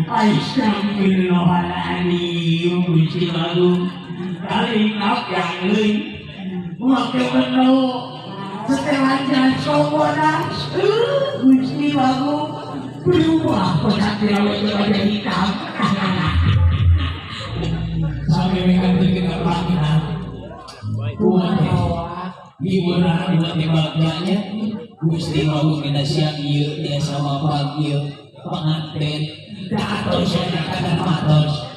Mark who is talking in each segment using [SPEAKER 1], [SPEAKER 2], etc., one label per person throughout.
[SPEAKER 1] Astagfirullahaladzim, Gusti Agung. Kali ngapyak euy. Make menu setelan jalan sobonas. Gusti Agung. Berubah pesantren wajah hitam. Sampai mereka terkena panginan. Kuat hiburan buat bagjanya. Gusti Agung dina siang ieu tiasa mapanggil pengantin datos kada matos.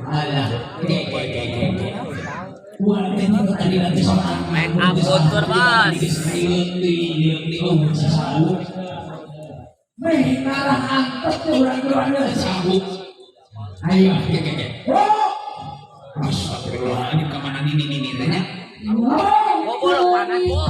[SPEAKER 1] Alah, ke ke ke ke ke. Buat teh tadi nanti sholat.
[SPEAKER 2] Make up kultur, Bos.
[SPEAKER 1] Meh ngarah angkot teh urang sabuk. Ayo, ke ke ke. Oh! Astagfirullah, ini kemana ini ini tanya?
[SPEAKER 2] Oh, bolong panas, Bu.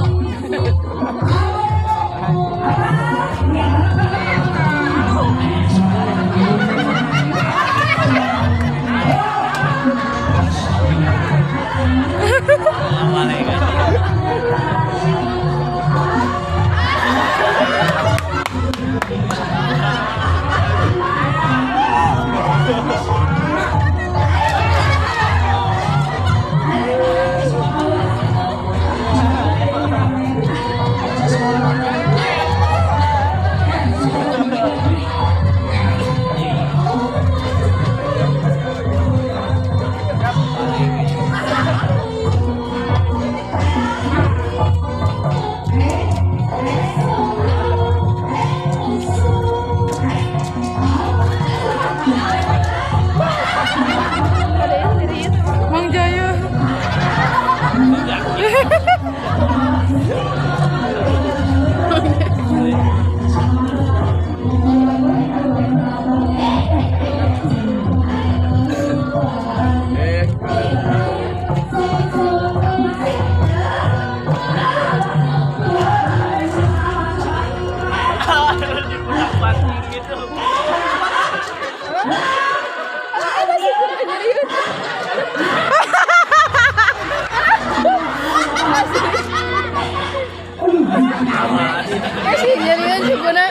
[SPEAKER 3] Mang Jaya.
[SPEAKER 2] Gitu.
[SPEAKER 3] Kasih jadian juga.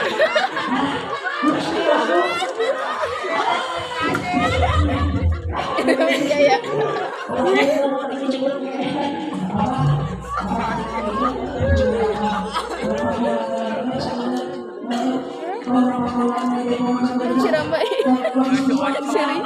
[SPEAKER 3] Mang Jaya. Cirambai. Seri.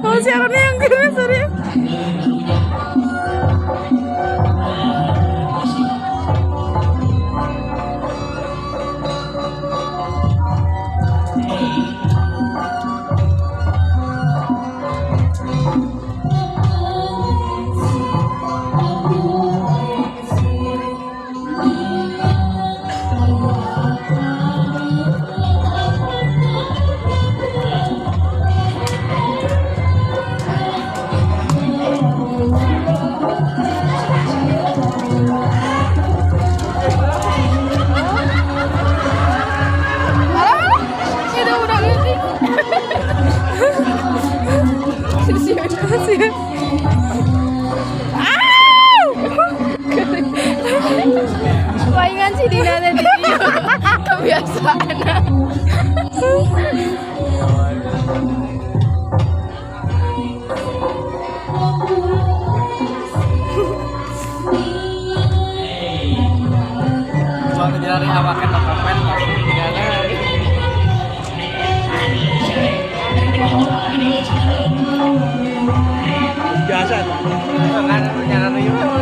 [SPEAKER 3] Oh, siarannya yang gini, sorry. Alah, itu udah ngerti. Siap. Au! Palingan si Dina tadi kebiasaan.
[SPEAKER 2] Waktu jalan awakan dompet Kan nyari.